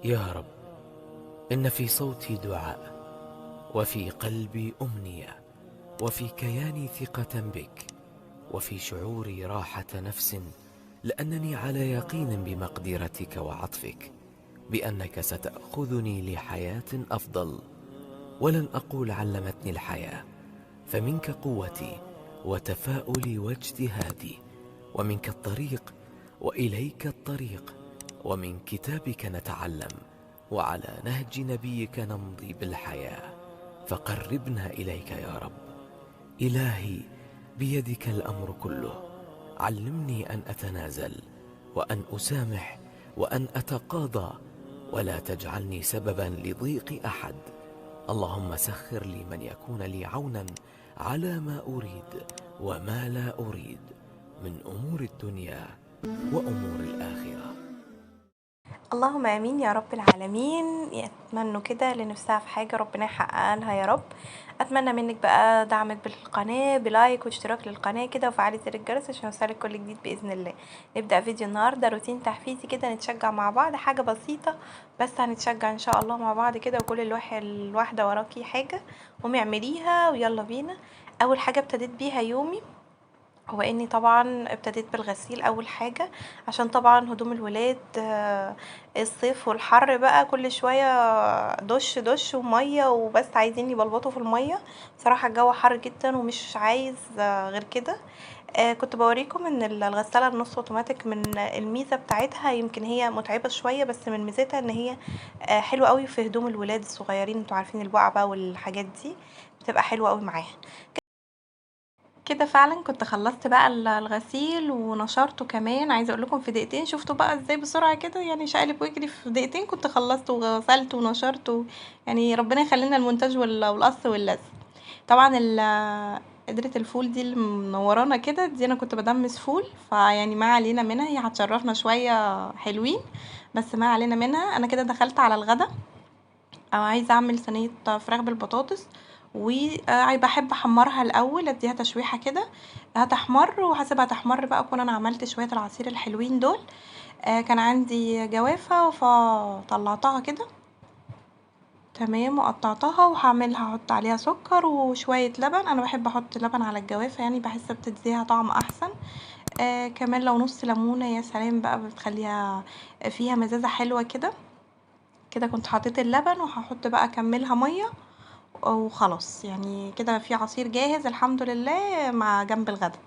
يا رب، إن في صوتي دعاء، وفي قلبي أمنية، وفي كياني ثقة بك، وفي شعوري راحة نفس، لأنني على يقين بمقدرتك وعطفك، بأنك ستأخذني لحياة أفضل. ولن أقول علمتني الحياة، فمنك قوتي وتفاؤلي واجتهادي، ومنك الطريق وإليك الطريق، ومن كتابك نتعلم، وعلى نهج نبيك نمضي بالحياة، فقربنا إليك يا رب. إلهي، بيدك الأمر كله، علمني أن أتنازل وأن أسامح وأن أتقاضى، ولا تجعلني سببا لضيق أحد. اللهم سخر لي من يكون لي عونا على ما أريد وما لا أريد من أمور الدنيا وأمور الآخرة. اللهم امين يا رب العالمين. اتمنوا كده اللي نفسها في حاجة ربنا يحققها لها يا رب. اتمنى منك بقى دعمك بالقناة ب like واشتراك للقناة كده، وفعلي زر الجرس عشان يوصلك كل جديد باذن الله. نبدا فيديو النهارده روتين تحفيزي كده، نتشجع مع بعض، حاجة بسيطة بس هنتشجع ان شاء الله مع بعض كده، وكل الواحدة وراكي حاجة قومي اعمليها ويلا بينا. اول حاجة ابتديت بيها يومي هو اني طبعا ابتديت بالغسيل اول حاجة، عشان طبعا هدوم الولاد الصيف والحر بقى كل شوية دش دش ومية، وبس عايزين يبلبطوا في المية. صراحة الجو حر جدا ومش عايز غير كده. كنت بوريكم ان الغسالة النص اوتوماتيك من الميزة بتاعتها، يمكن هي متعبة شوية بس من ميزتها ان هي حلوة قوي في هدوم الولاد الصغيرين، انتوا عارفين البقع بقى والحاجات دي بتبقى حلوة قوي معاها كده. فعلا كنت خلصت بقى الغسيل ونشرته كمان، عايزه اقول لكم في دقيقتين، شفتوا بقى ازاي بسرعة كده، يعني شقلب واجري في دقيقتين كنت خلصت وغسلت ونشرته. يعني ربنا يخلينا المونتاج والقص واللزق. طبعا قدرة الفول دي اللي منورانا كده دي انا كنت بدمس فول، فيعني ما علينا منها، هي هتشرفنا شوية حلوين بس ما علينا منها. انا كده دخلت على الغدا، او عايزه اعمل صينية فراخ بالبطاطس، وبحب احمرها الاول، اديها تشويحه كده هتحمر، وهسيبها تحمر بقى. اكون انا عملت شوية العصير الحلوين دول، كان عندي جوافه فطلعتها كده تمام وقطعتها، وهعملها احط عليها سكر وشوية لبن. انا بحب احط لبن على الجوافه، يعني بحس بتديها طعم احسن. كمان لو نص ليمونه يا سلام بقى، بتخليها فيها مزازه حلوة كده كده. كنت حطيت اللبن وهحط بقى اكملها مية وخلاص، يعني كده في عصير جاهز الحمد لله مع جنب الغدا.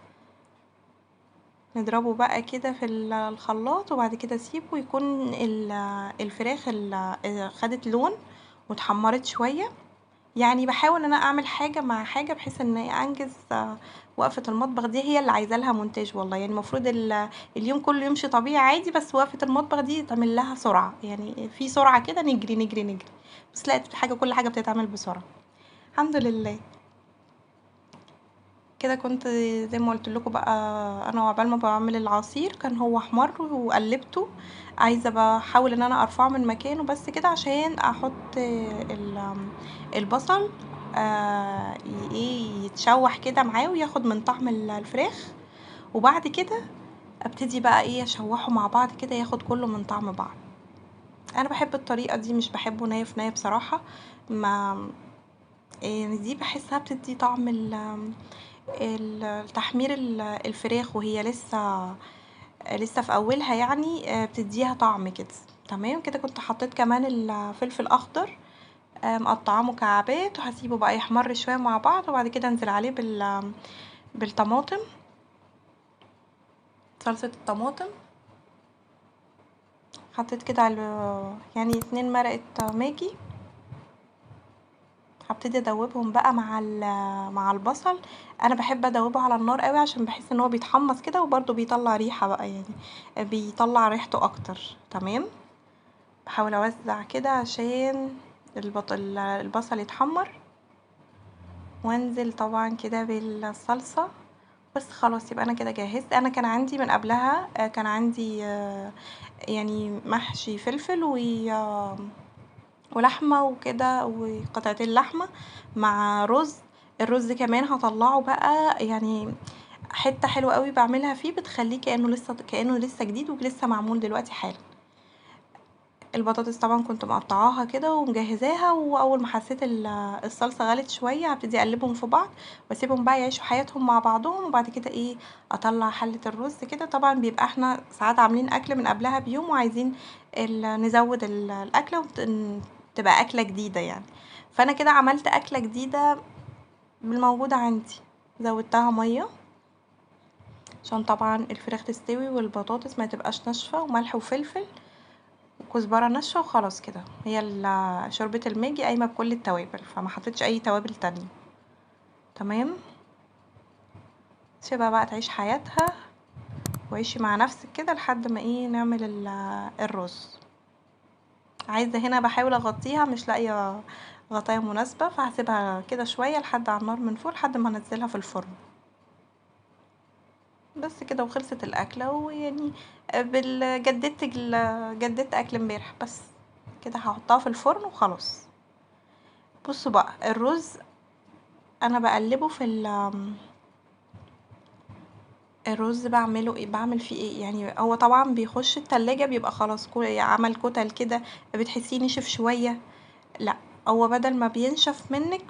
نضربه بقى كده في الخلاط، وبعد كده اسيبه يكون الفراخ خدت لون واتحمرت شوية. يعني بحاول ان انا اعمل حاجة مع حاجة بحيث ان انجز وقفه المطبخ دي، هي اللي عايزه لها مونتاج والله. يعني المفروض اليوم كله يمشي طبيعي عادي، بس وقفه المطبخ دي تعمل لها سرعة، يعني في سرعة كده نجري نجري نجري، بس لقيت حاجة كل حاجة بتتعمل بسرعة الحمد لله. كده كنت زي ما قلت لكم بقى، انا وعقبال ما بعمل العصير كان هو احمر وقلبته، عايزه بحاول ان انا ارفعه من مكانه بس كده عشان احط البصل يتشوح كده معاه وياخد من طعم الفراخ، وبعد كده ابتدي بقى اشوحه مع بعض كده ياخد كله من طعم بعض. انا بحب الطريقة دي، مش بحبه نايف نايف بصراحة، ما يعني دي بحسها بتدي طعم تحمير الفراخ وهي لسه في اولها، بتديها طعم كده تمام كده. كنت حطيت كمان الفلفل اخضر، مقطعاه مكعبات، وهسيبه بقى يحمر شوية مع بعض، وبعد كده انزل عليه بالطماطم، صلصه الطماطم. حطيت كده على 2 مرقه ماجي. هبتدي ادوبهم بقى مع البصل. انا بحب ادوبة على النار قوي عشان بحس ان هو بيتحمص كده، وبرده بيطلع ريحه بقى، يعني بيطلع ريحته اكتر تمام. بحاول اوزع كده عشان البصل يتحمر، وانزل طبعا كده بالصلصه بس. خلاص يبقى انا كده جهزت. انا كان عندي من قبلها، كان عندي، محشي فلفل ولحمه وكده، وقطعتين لحمه مع رز. الرز كمان هطلعه بقى حتة حلوة قوي بعملها فيه، بتخليه كانه لسه جديد ولسه معمول دلوقتي حالا. البطاطس طبعا كنت مقطعاها كده ومجهزاها، واول ما حسيت الصلصه غلت شوية هبتدي اقلبهم في بعض واسيبهم بقى يعيشوا حياتهم مع بعضهم. وبعد كده ايه اطلع حله الرز كده. طبعا بيبقى احنا ساعات عاملين اكل من قبلها بيوم وعايزين نزود الاكلة وتبقى اكله جديدة يعني، فانا كده عملت اكله جديدة بالموجوده عندي، زودتها مية عشان طبعا الفراخ تستوي والبطاطس ما تبقاش ناشفة، وملح وفلفل وكزبره ناشفة وخلاص كده. هي شوربة الماجي قايمة بكل التوابل، فما حطيتش اي توابل تانية. تمام، سيبها بقى تعيش حياتها وعيشي مع نفسك كده لحد ما ايه نعمل الرز. عايزه هنا بحاول اغطيها، مش لاقيه غطايه مناسبة، فهسيبها كده شوية لحد على النار من فوق لحد ما انزلها في الفرن بس كده. وخلصت الاكلة، ويعني جددت اكل امبارح بس كده. هحطها في الفرن وخلاص. بصوا بقى الرز انا بقلبه في الرز بعمله ايه، بعمل فيه ايه يعني. هو طبعا بيخش التلاجة بيبقى خلاص عمل كتل كده، بتحسيه نشف شوية. لا هو بدل ما بينشف منك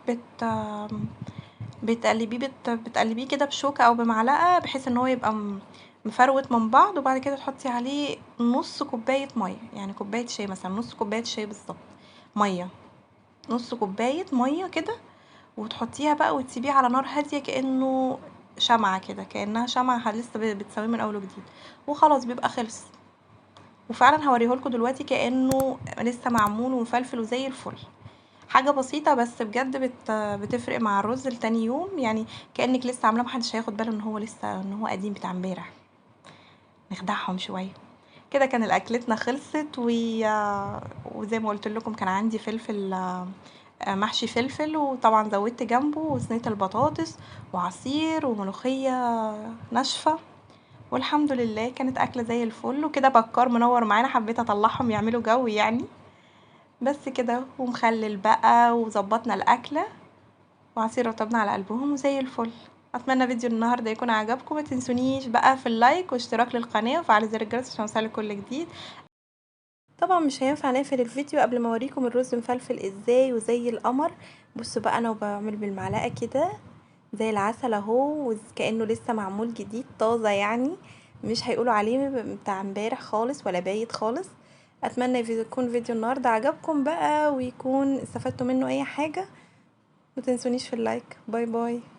بتقلبيه كده بشوكة او بمعلقة بحيث ان هو يبقى مفروت من بعض. وبعد كده تحطي عليه نص كوباية مية، يعني كوباية شاي مثلا، نص كوباية شاي بالظبط مية، نص كوباية مية كده، وتحطيها بقى وتسيبيه على نار هادية كأنه شمعة كده، كأنها شمعة لسه بتسويه من اول وجديد، وخلاص بيبقى خلص. وفعلا هوريهولكوا دلوقتي كأنه لسه معمول ومفلفل وزي الفل. حاجة بسيطة بس بجد بتفرق مع الرز لتاني يوم، يعني كأنك لسه عاملاه، محدش هياخد باله ان هو لسه، ان هو قديم بتاع امبارح. نخدعهم شوية كده. كان الاكلتنا خلصت. وزي ما قلت لكم كان عندي فلفل، محشي فلفل، وطبعا زودت جنبه وصينيه البطاطس وعصير وملوخيه ناشفة، والحمد لله كانت اكله زي الفل. وكده بكار منور معانا، حبيت اطلعهم يعملوا جو يعني بس كده، ومخلل بقى، وظبطنا الاكلة وعصير رطبنا على قلبهم وزي الفل. اتمنى فيديو النهارده يكون عجبكم، ما تنسونيش بقى في ال like واشتراك للقناة وفعل زر الجرس عشان يوصلك كل جديد. طبعا مش هينفع نقفل الفيديو قبل ما اوريكم الرز مفلفل ازاي وزي القمر. بصوا بقى انا وبعمل بالمعلقه كده زي العسل اهو، وكانه لسه معمول جديد طازة يعني، مش هيقولوا عليه بتاع امبارح خالص ولا بايت خالص. اتمنى يكون فيديو النهارده عجبكم بقى ويكون استفدتوا منه اي حاجة. ما تنسونيش في ال like. bye bye.